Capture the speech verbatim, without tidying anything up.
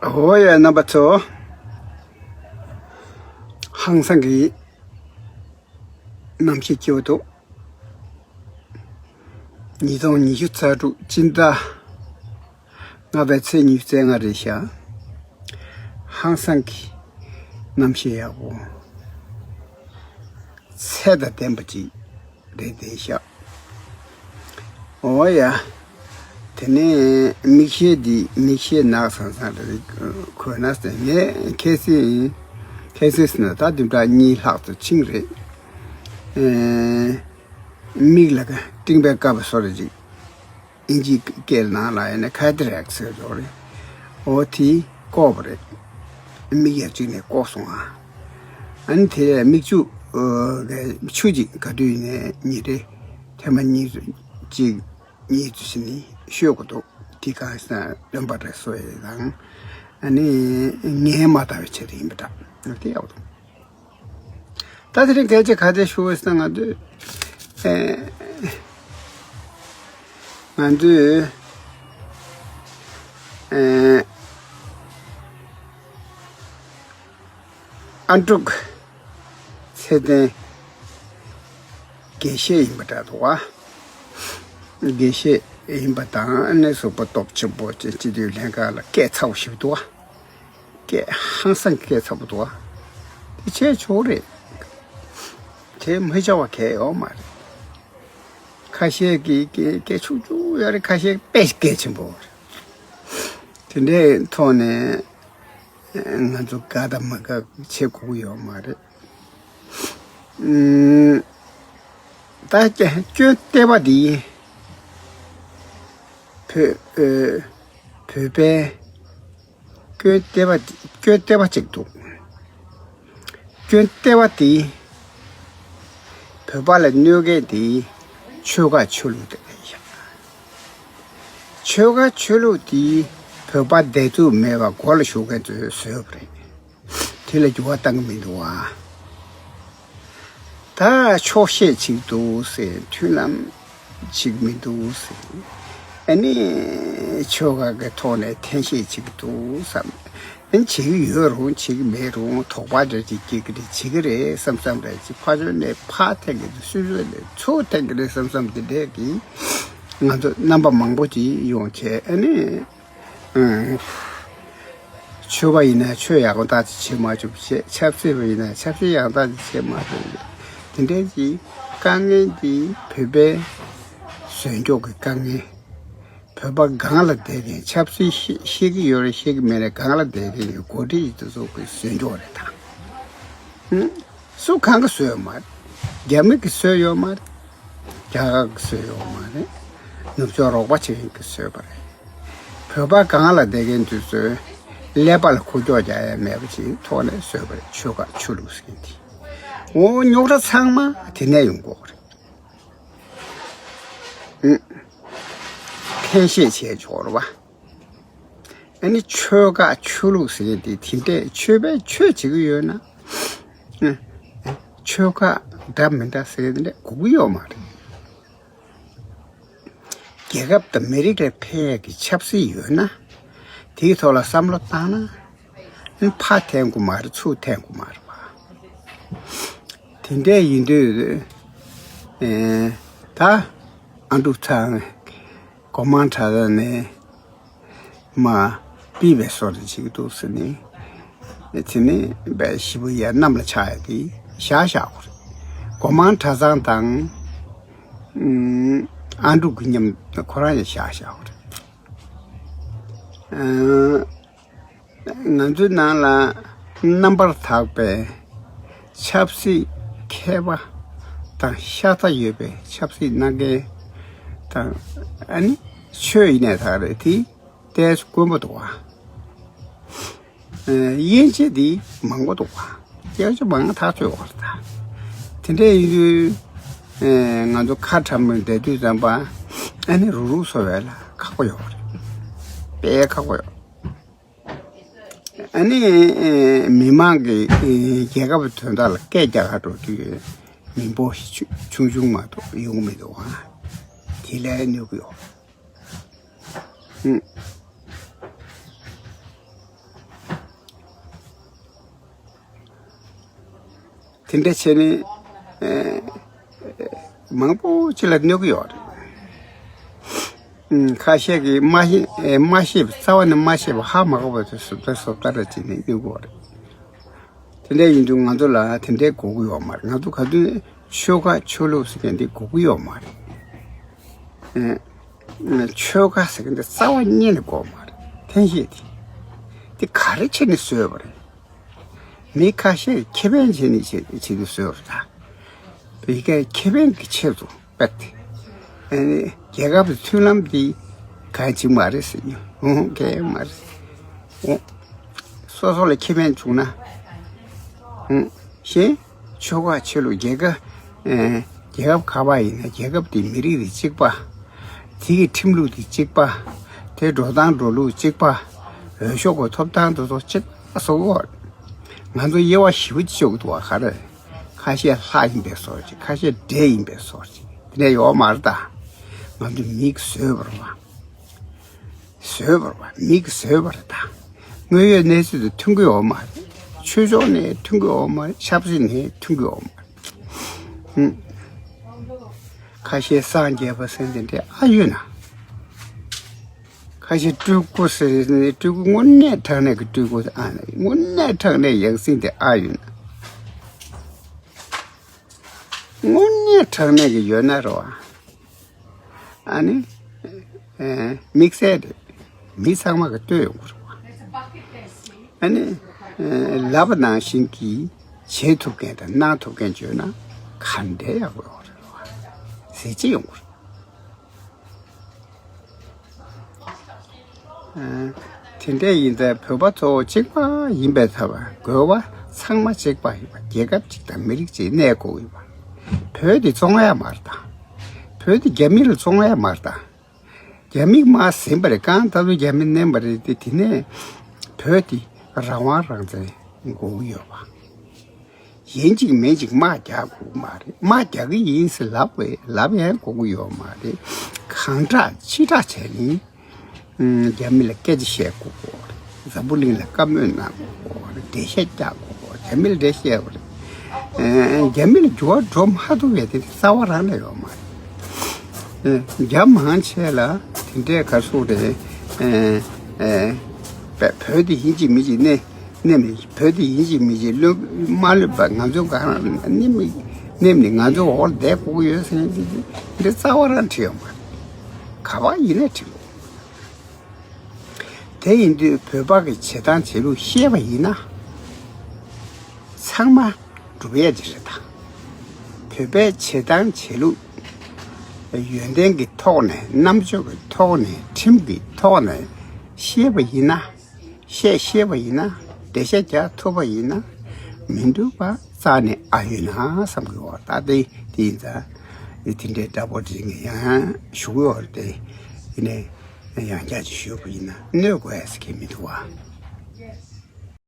འོ་ཡ། རྣམ་པ་ཚོ། ཧང་སང་གི་གནམ་གཤིས་སྐྱིད་པོ་འདུག་ཉིས་སྟོང་ཉི་ཤུ་རྩ་དྲུག་སྤྱི་ཟླ་ལྔ་པའི་ཚེས་ཉི་ཤུ་རྩ་ལྔ་རེད་ཤག་ཧང་སང་གི་གནམ་གཤིས་ཡག་པོ། ཚད་དང་ལྡན་པ་ཅིག་རེད་བསྡད་ཤག་འོ་ཡ། དེ་ནས་མིག་ཤེལ་འདི་མིག་ཤེལ་ནག་ཚང་ཚང་རེད། གོན་ན་ཟེར། ངས་ཁ་སང་ཡིན། ཁ་སང་ཟེར་ན་ད་བདུན་ཕྲག་གཉིས་ལྷག་ཙམ་ཕྱིན་རེད། ཨེ། མིག་ལ་སྤྲིངས་པའི་ཀ་བ་བཟོ་རེ་ཅིག་ཨིན་ཇིའི་སྐད་ནང་ལ་ཡིན་ན་ཁ་ཏ་རེག་ཟེར་འདུག་རེད། འོ་དེ་བཀོག་པ་རེད། མིག་ཡ་གཅིག་ནས་བཀོག་སོང་ཨ། ཨ་ནི་དེ་མིག་ཆུ། ཨ། གི་ཆུ་གཅིག་ག་དུས་ནས་ཉིན་རེ་ཐེངས་མ་གཉིས་གཅིག་གཉིས་ཙམ་ཞིག་ནི་གཤོད་དགོས་འདུག་དེ་གང་ཟེར་ན་རློན་པ་རེ་གསོ་ཡས་དང་། ཨ་ནི་ངལ་མ་བཏང་བའི་ཆེད་དུ་ཡིན་པ་འདྲ། དེ་ཡག་པོ་འདུག་ད་དེ་རིང་སྐད་ཆ་ག་རེ་ཞུ་དགོས་ཟེར་ན། ང་ཚོས། ཨེ། ང་ཚོས། ཨེ། ཨ་འབྲུག་ཚེ་བརྟན་དགེ་བཤེས་ཡིན་པ་འདྲ་འདུག་བ། དགེ་བཤེས་ཡིན་པ་དང་ཨ་ནི་གཟུགས་པོ་སྟོབས་ཆེན་པོ་ཅིག་སྤྱི་འཐུས་ལྷན་ཁང་ལ་སྐད་ཚ་པོ་ཞིག་འདུག་བ། སྐད་ཧང་སང་སྐད་ཚ་པོ་འདུག་བ། དེ་བྱས་ཆོག་རེད། དེ་མི་བྱ་བ་གལ་ཡོད་མ་རེད། ཁ་ཤས་ཀྱིས་སྐད་སྐད་ཆུང་ཆུང་ཡོད་རེད། ཁ་ཤས་དཔེ་སྐད་ཆེན་པོ་རེད། དེ་འདྲའི་ཐོག་ནས་ང་ཚོ་དགའ་དང་མ་དགའ་བྱེད་དགོས་ཀྱི་ཡོད་མ་རེད། ཨུམ། ད་སྐྱོན་སྐྱོན་ལྟེ་བ་འདི་བོད། ཨེ། བོད་པའི་སྐྱོན་ལྟེ་བ་འདི་སྐྱོན་ལྟེ་བ་གཅིག་འདུག་སྐྱོན་ལྟེ་བ་འདི་བོད་པ་ལ་གནོད་མཁན་འདི་ཆོལ་ཁ་ཆོས་ལུགས་དེ་རེད་ཤག་ཆོལ་ཁ་ཆོས་ལུགས་འདི་བོད་པ་བདེ་སྡུག་མེད་པ་སྒོ་ལ་ཞུགས་མཁན་ཚོས་བཟོས་པ་རེད། དེ་ལ་འགྱུར་བ་གཏང་གི་མི་འདུག་བ། ད་ཆོག་ཤེས་བྱེད་ཀྱི་འདུག་ཟེར། མཐུན་ལམ་བྱེད་ཀྱི་མི་འདུག་ཟེར། ཨ་ནི་ཆོལ་ཁ་གི་ཐོག་ནས་འཐེན་ཤེས་བྱེད་ཀྱི་འདུག་བསམ། ཨ་ནི་བྱེད་ཀྱི་ཡོད་རུང་བྱེད་ཀྱི་མེད་རུང་དོགས་པ་འདྲ་ཅིག་སྐྱེ་གི་རེད། བྱེད་ཀྱི་རེད་བསམ་བསམ་རེད་ཅིག་ཕར་ཕྱོགས་ནས་ཕར་འཐེན་གྱི་འདུག་སུད་སུད་ནས་ཚུར་འཐེན་གྱི་རེད་བསམ་བསམ་དེ་འདྲས་ཀྱིས་ང་ཚོ་རྣམ་པ་མང་པོ་ཅིག་ཡོང་བྱས། ཨ་ནི། ཨང་། ཆོས་པ་ཡིན་ན་ཆོས་ཡག་པོ་ཏག་ཅིག་བྱེད་མ་བཅུག་བྱས། ཆབ་སྲིད་པ་ཡིན་ན་ཆབ་སྲིད་ཡག་ཏག་ཅིག་བྱེད་མ་བཅུག་དེ་འདྲའི་ཅིག་དཀའ་ངལ་འདི་བོད་པའི་བཟོས་འཇོག་གི་དཀའ་ངལ། བོད་པ་སྒང་ལ་བསྡད་མཁན། ཆབ་སྲིད་ཤེས་ཤེས་ཀྱི་ཡོད་རེད། ཤེས་ཀྱི་མེད་རེད། སྒང་ལ་བསྡད་མཁན་གྱི་འགོ་ཁྲིད་ཡིན་དུ་སོགས་ཀྱི་བཟོས་འཇོག་རེད་ད། ཧུམ། སུ་གང་གིས་བཟོས་ཡོད་མ་རེད། རྒྱ་མི་གིས་བཟོས་ཡོད་མ་རེད། རྒྱ་གར་གིས་བཟོས་ཡོད་མ་རེད། ནུབ་ཕྱོགས་རོགས་པ་བྱེད་མཁན་གིས་བཟོས་པ་རེད། བོད་པ་སྒང་ལ་བསྡད་མཁན་དེ་ཚོས་ཀླད་པ་ལ་ཁུ་བྱོག་རྒྱག་ཡ་མེད་པ་ཅིག་ཐོག་ནས་བཟོས་པ་རེད། ཆོལ་ཁ་ཆོས་ལུགས་ཟེར་མཁན་དེ། འོ། རྙོག་དྲ་ཚང་མ་དེ་ནས་ཡོང་གི་ཡོད་རེད། ཨུ། འཐེན་ཤེས་བྱས་ཆོག་རེད་བ། ཨ་ནི་ཆོལ་ཁ་ཆོས་ལུགས་ཟེར་མཁན་དེ་དེ་འདྲས་ཆོས་པས་ཆོས་བྱེད་ཀྱི་ཡོད་ན། ཨ། ཆོལ་ཁ་འདྲ་མི་འདྲ་ཟེར་མཁན་དེ་འདྲས་དགོས་ཀྱི་ཡོད་མ་རེད། རྒྱལ་ཁབ་དང་མི་རིགས་ལ་ཕན་ཡག་གི་ཆབ་སྲིད་ཡོད་ན། དེའི་ཐོག་ལ་བསམ་བློ་བཏང་ན། ཨ་ནི་ཕར་འཐེན་དགོས་མ་རེད། ཚུར་འཐེན་དགོས་མ་རེད་བ། དེ་འདྲས་ཡིན་དུས། ཨེ། ད་ཨ་འབྲུག་ཚང་སྒོ་མང་གྲྭ་ཚང་ནས་མར་པི་བའི་བཟོ་འདྲ་བྱེད་ཀྱི་འདུག་ཟེར་ནས། དེ་ནས་བའི་ཞི་བ་ཡ་གནམ་ལ་ཆགས་ཡ་དེ་བཞག་བཞག་གོ་རེད། སྒོ་མང་གྲྭ་ཚང་དང་། ཨུམ། ཨ་འབྲུག་གི་མཉམ་ཁོ་རང་ཡང་བཞག་བཞག་གོ་རེད། ཨ། ང་ཚོའི་ནང་ལ་རྣམ་པར་དག་པའི་ཆབ་སྲིད་མཁས་པ་དང་ཤ་ཚ་ཡོད་པའི་ཆབ་སྲིད་གནང་མཁན་དང་། ཨ་ནི་ཆོས་ཡིན་ནའི་དག་རེད། དེ་ཏོག་ཙམ་དཀོན་པོ་འདུག་བ། ཨ། དབྱེ་འབྱེད་འདི་མང་པོ་འདུག་བ། དབྱེ་འབྱེད་མང་ཐག་ཆོད་པ་རེད་ད། དེ་འདྲ་ཡིན་དུས། ཨ། ང་ཚོ་ཁ་གྲམ་མོ་བསྡད་དུས་ཙམ་པ། ཨ་ནི་རུག་རུག་བཟོ་བ་ལ་ཁག་པོ་ཡོད་རེད། དཔེ་ཁག་པོ་ཡོད། ཨ་ནི་མི་མང་གིས་རྒྱལ་ཁབ་དོན་དག་ལ་སྐད་རྒྱག་ག་འགྲོ་དུས་མི་འབོར་ཆུང་ཆུང་མ་གཏོགས་ཡོང་མི་འདུག་ཨ། དེ་ལས་གནོད་ཀྱི་ཡོད། ཨུ། དེ་འདྲ་བྱས་ནས་ཨེ་མང་པོ་ཅིག་ལ་གནོད་ཀྱི་ཡོད་རེད། ཨུམ། ཁ་ཤས་ཀྱིས་མ་ཤེས་ཨེ་མ་ཤེས་པ་རྩ་བ་ནས་མ་ཤེས་པ་ཧ་མ་གོ་བ་དེ་བཟོ་ལྟ་བཟོ་ལྟ་ར་བྱས་ནས་གནོད་ཀྱི་ཡོད་རེད། དེ་འདྲ་ཡིན་དུས་ང་ཚོ་ལ་དེ་འདྲའི་དགོས་ཀྱི་ཡོད་མ་རེད། ང་ཚོ་ག་དུས་ཆོལ་ཁ་ཆོས་ལུགས་ཟེར་མཁན་འདི་དགོས་ཀྱི་ཡོད་མ་རེད། ཨེ་ཆོལ་ཁ་ཟེར་མཁན་འདི་རྩ་བ་ཉིད་ནས་དགོས་མ་རེད། ཐེན་ཤེས་དེ་དེ་ག་རེ་བྱས་ནས་བཟོས་པ་རེད། མི་ཁ་ཤས་ཁེ་ཕན་བྱས་ནས་བྱས་བྱས་ཏེ་བཟོས་པ་རེད་ད། བི་ཀའི་ཁེ་ཕན་གྱི་ཆེད་དུ་པད་དེ། ཨ་ནི་རྒྱལ་ཁབ་ཀྱི་མཐུན་ལམ་འདི་གང་ཅིག་མ་རེད་ཟེར་ཉོ། ཧུང་གས་མ་རེད། ཧུང་། སོ་སོ་ལ་ཁེ་ཕན་བྱུང་ན། ཧུང་། གཞན་ཆོལ་ཁ་ཆོས་ལུགས་རྒྱལ་ཁབ་ཨེ་རྒྱལ་ཁབ་ག་པར་ཡིན་ན་རྒྱལ་ཁབ་དེའི་མི་རིགས་དེ་གཅིག་པ། དེ་གི་ཁྲིམས་ལུགས་དེ་གཅིག་པ། དེ་འགྲོ་སྟངས་འགྲོ་ལུགས་གཅིག་པ། འོས་ཤོག་གི་ཐོབ་ཐང་དེ་ཚོ་གཅིག་པ་བཟོ་དགོས། ང་ཚོ་དབྱེ་བ་ཞེ་པོ་ཅིག་ཕྱེ་དགོས་འདུག་བ། ག་རེ། ཁ་ཤས་ལྷ་ཡིན་པའི་བཟོ་ཅིག་ཁ་ཤས་འདྲེ་ཡིན་པའི་བཟོ་ཅིག་དེ་འདྲ་ཡོད་མ་རེད་ད། ང་ཚོ་མིག་བཟོས་པ་རེད་བ། བཟོས་པ་རེད་བ། མིག་བཟོས་པ་རེད་ད། དངོས་ཡོད་གནས་ཚུལ་དང་མཐུན་གྱི་ཡོད་མ་རེད། ཆོས་ཕྱོགས་ནས་མཐུན་གྱི་ཡོད་མ་རེད། ཆབ་སྲིད་ནས་མཐུན་གྱི་ཡོད་མ་རེད། ཧུམ། ཁ་ཤས་སངས་རྒྱས་པ་ཟེར་དེ་འདྲ་ཨ་ཡོད་ན། ཁ་ཤས་སྤྲུལ་སྐུ་ཟེར་ནས་སྤྲུལ་སྐུ་དངོས་གནས་དྲང་གནས་ཀྱི་སྤྲུལ་སྐུ་ཨ་ནི་དངོས་གནས་དྲང་གནས་ཡང་སྲིད་དེ་ཨ་ཡོད་ན། དངོས་གནས་དྲང་གནས་ཀྱི་ཡོད་ན་རོ། ཨ་ནི་ཨེ་དམིགས་བསལ་རེད། མི་ཚང་མ་གི་ལྟོས་ཡོང་གི་རེད་བ། ཨ་ནི་ཨེ་ལབ་པ་ནང་བཞིན་གྱིས་བྱེད་ཐུབ་མཁན་དང་གནང་ཐུབ་མཁན་བྱོས་ན་ག་འདྲའི་ཡག་པོ་ཡོང་གི་རེད་བ། གཟི་བརྗིད་ཡོང་གི་རེད། ཨ། དེ་འདྲ་ཡིན་ཙང་བོད་པ་ཚོ་གཅིག་པ་ཡིན་པའི་ཐབས། དགོས་པ་ཚང་མ་གཅིག་པ་ཡིན་པ། རྒྱལ་ཁབ་གཅིག་དང་མི་རིགས་གཅིག་གནས་དགོས་ཡིན་པ། བོད་དེ་བཙོང་ཡ་མ་རེད་ད། བོད་དེ་རྒྱ་མི་ལ་བཙོང་ཡ་མ་རེད་ད། རྒྱ་མིས་དམག་ཟིན་པ་རེད། གང་ལྟར་རྒྱ་མི་མནན་པ་རེད་དེ། དེ་ནས་བོད་དེ་རང་དབང་རང་བཙན་དགོས་ཀྱི་ཡོད་པ། ཡིན་གཅིག་མིན་གཅིག་དམག་རྒྱག་དགོས་མ་རེད། དམག་རྒྱག་གི་ཡིན་ཟེར་ལབ་པས་ལབ་ཡང་དགོས་ཀྱི་ཡོད་མ་རེད། གང་དྲག་ཅི་དྲག་བྱས་ནས་ཨུམ། རྒྱ་མི་ལ་སྐད་ཆ་བཤད་དགོས་ཀྱི་རེད། འཛམ་བུ་གླིང་ལ་བཀའ་མོལ་གནང་དགོས་ཀྱི་རེད། འགྲེལ་བཤད་རྒྱག་དགོས་ཀྱི་རེད། རྒྱ་མི་ལ་འགྲེལ་བཤད་དགོས་རེད། ཨེ། རྒྱ་མི་ལ་འགྱུར་བ་འགྲོ་མ་ཐུབ་པའི་དེ་རྩ་བ་རང་ལ་ཡོད་མ་རེད། ཨེ། རྒྱ་མང་ཆེ་ལ་དེ་འདྲའི་ག་རེ་ཟེར་དགོས་རེད། ཨེ། ཨེ། བོད་དེ་ཡིན་གཅིག་མིན་གཅིག་གནས། གནས་མི་བོད་དེ་ཡིན་གཅིག་མིན་གཅིག་བློ་མ་ལོན་པ། ང་ཚོ་ག་རང་གནས་མི་གནས་མི་ང་ཚོ་འོག་ལ་བསྡད་དགོས་ཀྱི་ཡོད་ཟེར་མཁན་དེ་འདི་རྩ་བ་རང་བྲིས་ཡོད་མ་རེད། ག་པར་ཡིན་ནའི་བྲིས་དགོས། དེ་ཡིན་དུས་བོད་པ་གི་བྱེད་སྟངས་བྱེད་ལུགས་ཤེས་པ་ཡིན་ན། ཚང་མ་འགྲུབ་ཡས་ཅིག་རེད་ད། བོད་པའི་བྱེད་སྟངས་བྱེད་ལུགས་ཡོན་ཏན་གྱི་ཐོག་ནས། རྣམ་དཔྱོད་ཀྱི་ཐོག་ནས། ཁྲིམས་ཀྱི་ཐོག་ནས་ཤེས་པ་ཡིན་ན། བཤད་ཤེས་པ་ཡིན་ན། འགྲེལ་བཤད་རྒྱག་ཐུབ་པ་ཡིན་ན། མི་འགྲུབ་པ་རྩ་ནས་ཨ་ཡོད་ན་བསམ་གྱི་ཡོད། ད་དེ་དེ་ཡིན་ཙང་དེ་འདྲའི་འདྲ་པོ་དེ་ངས་ཡང་ཞུ་གི་ཡོད་རེད་དེ། ཡིན་ནའི་ཡང་བསྐྱར་ཅིག་ཞུས་པ་ཡིན་ན་གནོད་དགོས་ཡ་ཟེར་མཁན་མི་འདུག་བ།